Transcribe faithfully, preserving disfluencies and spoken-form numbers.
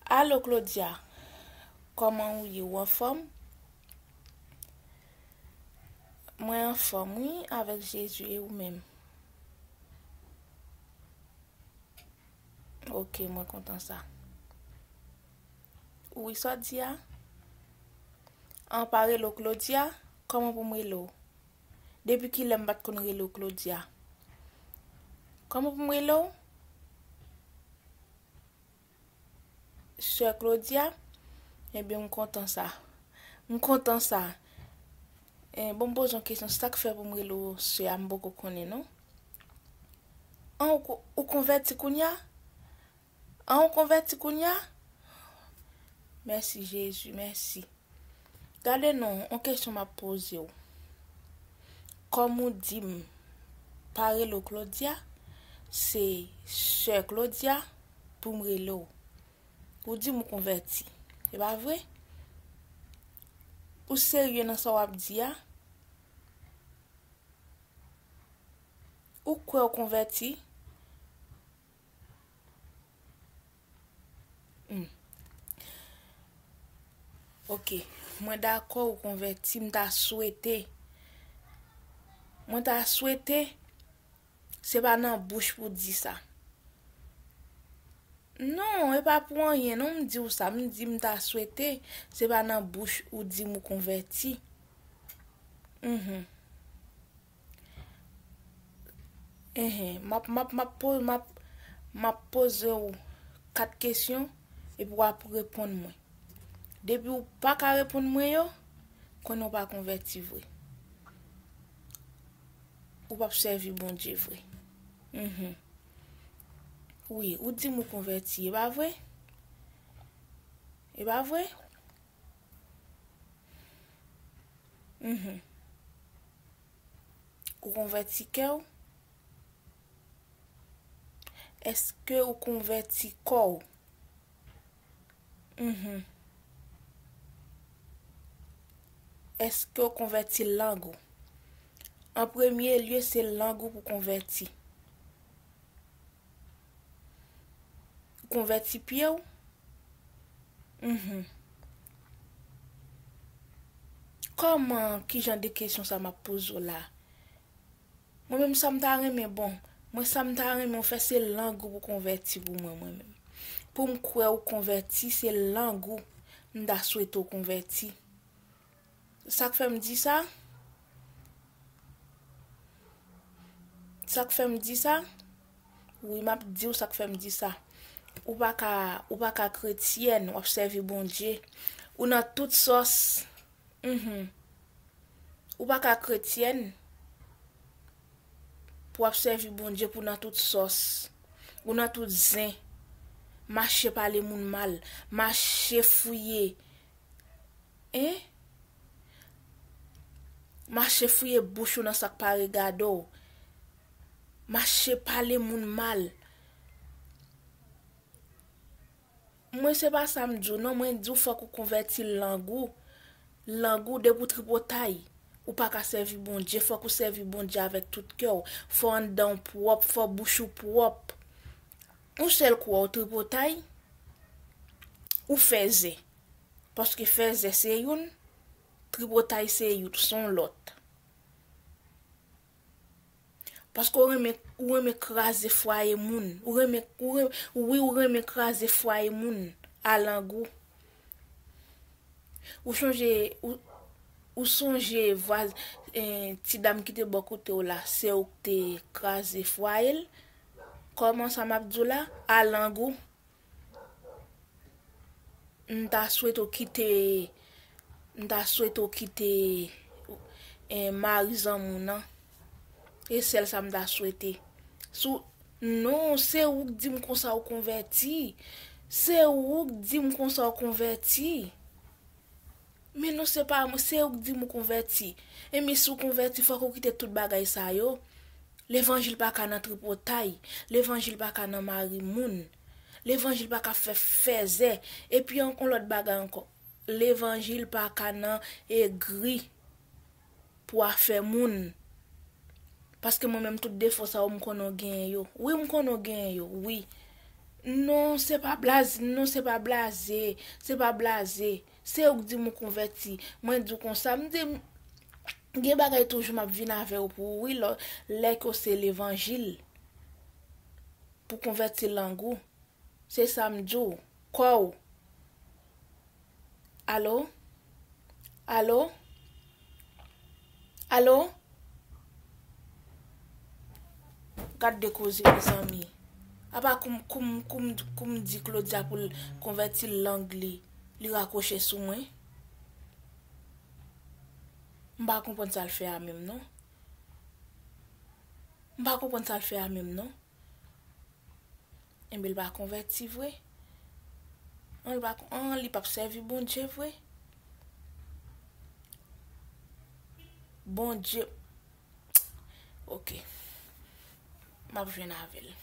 Alo Claudia, kòman ou ye? Ou anfòm? Mwen anfòm wi, avèk Jezi, e ou menm? Ok, mwen kontan sa. Wi, sa w di a? An, pa rele w Claudia? Kòman pou m rele w? Depi kilè m pa t konn rele w Claudia? Kòman pou m rele w? Sè Claudia? Ebyen, m kontan sa. M kontan sa. Eh, bon, m poze yon kesyon. Sa k fè pou m rele w sè a, m poko konnen, non? An, ou ko-, ou konvèti kounye a? An, ou konvèti kounye a? Mèsi, Jezi, mèsi. Gade non, yon kesyon m ap poze w. Kòm ou di m pa rele w Claudia, se sè Claudia pou m rele w. Ou di m ou konvèti, e pa vre? Ou serye nan sa w ap di a? Ou kwè ou konvèti? Hmm. Ok, mwen dakò ou konvèti, m ta swete. Mwen ta swete, se pa nan bouch pou di sa. Non, e pa pou anyen, non, m di w sa, m di m ta swete, se pa nan bouch ou di m ou konvèti. Mhm. Enhen, m ap, m ap, m ap po-, m ap, m ap poze w kat kesyon, epi w ap reponn mwen. Depi w pa ka reponn mwen yo, konnen w pa konvèti vre. Ou p ap sèvi Bondye vre. Mhm. Wi, ou di m ou konvèti, e pa vre? E pa vre? Mhm. Ou konvèti kè w? Èske ou konvèti kò w? Mhm. Èske ou konvèti lang ou? An premye lye, se lang ou pou konvèti. Ou konvèti pye w? Mhm. Kòman, ki jan de kesyon sa m ap poze w la? Mwen menm sa m ta renmen, bon, mwen sa m ta renmen w fè se lang ou pou konvèti pou mwen, mwen menm. Pou m kwè ou konvèti, se lang ou m ta swete w konvèti. Sa k fè m di sa? Sa k fè m di sa? Wi, m ap di w sa k fè m di sa. Ou pa ka, ou pa ka kretyèn, w ap sèvi Bondye. Ou nan tout sòs. Mhm. Ou pa ka kretyèn pou w ap sèvi Bondye pou nan tout sòs. Ou nan tout zen. Mache pale moun mal. Mache fouye. Hein? Mache fouye bouch ou nan sa k pa regade w. Mache pale moun mal. Mwen se pa sa m di w, non, mwen di w fòk ou konvèti lang ou. Lang ou, depi w tripotay, ou pa ka sèvi Bondye, fòk ou sèvi Bondye avèk tout kè w. Fò anndan w pwòp, fò bouch ou pwòp. Yon sèl kou ou tripotay, ou fèzè. Paske fèzè se youn, tripotay se youn, se yon lòt. Paske ou renmen, ou renmen kraze fwaye moun. Ou renmen, ou renmen, wi, ou renmen kraze fwaye moun a lang ou. Ou chonje, ou, ou sonje vwaz-, eh, ti dam ki te bò kote w la, se ou k te kraze fwaye l. Kòman sa m ap di w la? A lang ou. M ta swete w kite, m ta swete w kite, eh, mari zanmi w nan. E sèl sa m ta swete. Sou, non, se ou k di m konsa ou konvèti. Se ou k di m konsa ou konvèti. Men non, se pa mwen, se ou k di m ou konvèti. Ebyen, si w konvèti, fòk ou kite tout bagay sa yo. Levanjil pa ka nan tripotay. Levanjil pa ka nan mari moun. Levanjil pa ka fè fèzè. Epi yon, yon lòt bagay ankò. Levanjil pa ka nan egri pou afè moun. Paske mwen menm tout defo sa yo m konnen w genyen yo. Wi, m konnen w genyen yo, wi. Non, se pa blaze, non, se pa blaze, se pa blaze. Se ou k di m ou konvèti. Mwen di w konsa, m di, gen bagay toujou m ap vin avè w pou ou, wi, lè, lè ke w se levanjil. Pou konvèti lang ou. Se sa m di w. Kò w. Alo? Alo? Alo? Gad de koze, mezanmi. Apa koum, koum, koum, koum di Claudia pou l konvèti lang li, li rakwoche sou mwen. M pa konprann sa l fè a menm, non. M pa konprann sa l fè a menm, non. Enben, l pa konvèti vre. An, li pa, an, li p ap sèvi Bondye vre. Bondye. Ok. M ap jwenn avè l.